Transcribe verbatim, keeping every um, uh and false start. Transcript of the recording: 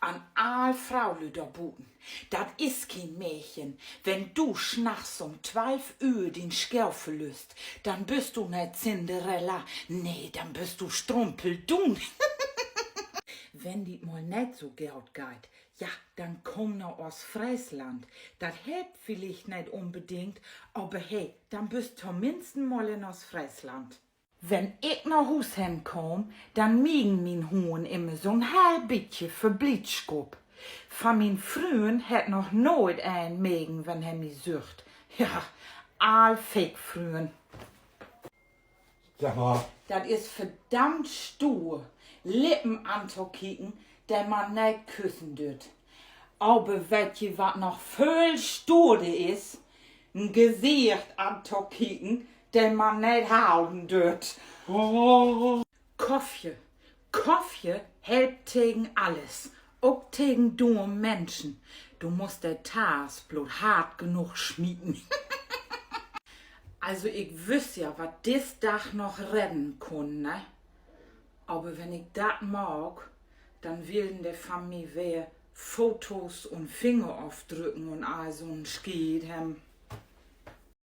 An all Froulü dor buten: Dat is keen Märchen. Wenn du nachts um twalf Ühr dien Schoh verlüst, denn büst du neet Cinderella, nee, denn büst du strumpeldun. Wenn di 't mal neet so goot geiht, ja, denn kaam na Oostfreesland. Dat helpt villicht neet unbedingt, aver hey, denn büst tominnst mal in Oostfreesland. Wenn ik na Huus hen kaam, denn miegen mien Hunnen immer so'n heel bietje vör Bliedskupp. Van mien Fründ hett noch nooit een megen, wenn he mi süggt. Ja, all Fake-Frünnen. Dat is verdammt stuur, Lippen antokieken, de man neet küssen deit. Aver weet ji, wat noch völ stuurder is? En Gesicht antokieken, de man neet houden deit. Koffie. Koffie helpt tegen alles, ok tegen dumme Minschen. Du musst de Tass bloot hart genoog smieten. Also, ik wüss ja, wat dis Dag noch redden kunn, ne? Aver wenn ik dat maak, denn willen de van mi weer Fotos un Fingerofdrücken un all so'n Schiet hebben.